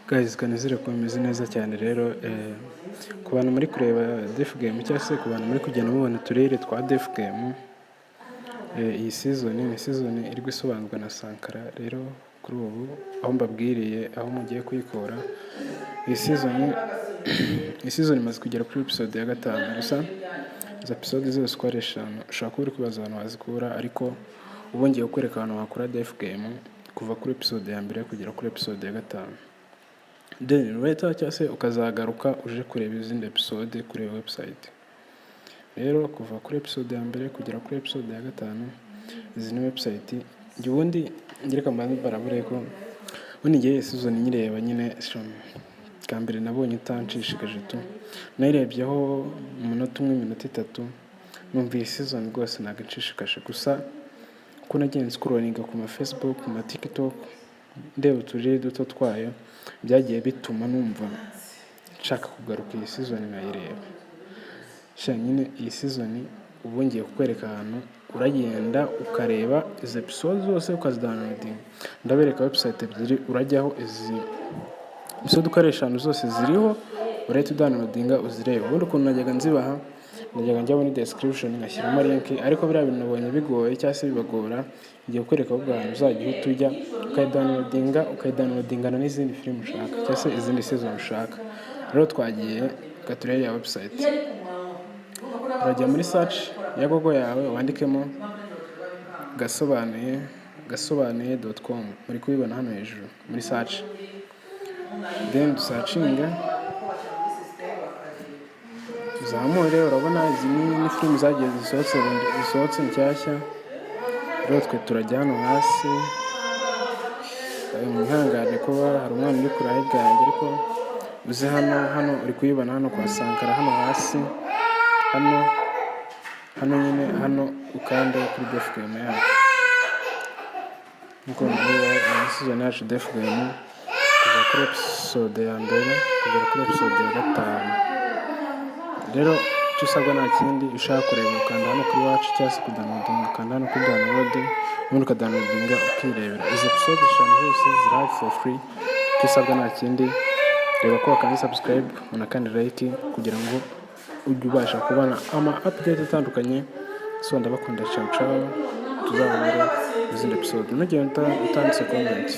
Guys, kanizere ko bimeze neza cyane. Rero ku bantu muri kureba Def Game, cyangwa se ku bantu muri kugenda mubona uturere twa Def Game, iyi season ni season iri gusobanurwa na Sankara. Rero kuri ubu aho mbabwiriye aho mugiye kuyikura, iyi season imaze kugera kuri episode ya gatanu. Gusa izo episode zose uko ari eshanu, ushobora kuba uri kwibaza ahantu wazikura, ariko ubu ngiye kukwereka ahantu wakura Def Game kuva kuri episode ya mbere kugera kuri episode ya gatanu, then later cyangwa se ukazagaruka uje kureba izindi episode kuri iyo website. Rero kuva kuri episode ya mbere kugera kuri episode ya gatanu, izi ni website. Njye ubundi reka mbanze mbarabure ko ubundi ngewe season nyireba nyine, bwa mbere nabonye itanshishikaje tu. Nayirebyeho umunota umwe, iminota 3, numva iyi season rwose ntabwo inshishikaje. Gusa uko nagiye nscrollinga ku ma Facebook, ku ma TikTok, ndeba uturere duto twayo, byagiye bituma numva nshaka kugaruka iyi season nkayireba. Sha nyine iyi season ubu ngiye kukwereka ahantu uragenda ukareba izi episode zose, ukazidownloadinga. Ndabereka website ebyiri urajyaho, izi episode uko ari eshanu zose ziriho, urahita udownloadinga uzirebe. Ubundi ukuntu najyaga nzibaha, najyaga njya muri description ngashyiramo link, ariko biriya bintu nabonye bigoye cyangwa se bibagora. Ngiye kukwereka ahubwo ahantu uzajya uhita ujya ukayidownloadinga, ukayidownloadingana n'izindi filime ushaka cyangwa se izindi season ushaka. Rero twagiye, reka turebe ya website. Urajya muri search ya Google yawe, wandikemo gasobanuye, gasobanuye.com. Muri kubibona hano hejuru muri search. Then dusearchinge, tuzamure. Urabona izi ni filimi zagiye zisohotse nshyashya. Rero twe turajya hano hasi. Mwihangane kuba hari umwana uri kurira hirya yanjye, ariko uze hano. Hano uri kuyibona, hano kwa Sankara, hano hasi, hano, hano nyine, hano ukande kuri Def Game yacu. Nk'uko mubireba, iyi season yacu Def Game, kuva kuri episode ya mbere kugera kuri episode ya gatanu. Rero icyo usabwa nta kindi, ushaka kureba ukanda hano kuri watch, cyangwa se kudownloadinga ukanda hano kuri download, ubundi ukadownloadinga ukirebera izi episode eshanu zose zirahari for free. Icyo usabwa nta kindi, reba ko wakanze subscribe, unakanda like kugira ngo ujye ubasha kubona ama update atandukanye. So ndabakunda, ciao ciao, tuzahurire mu zindi episode. Ntugende utanditse comment.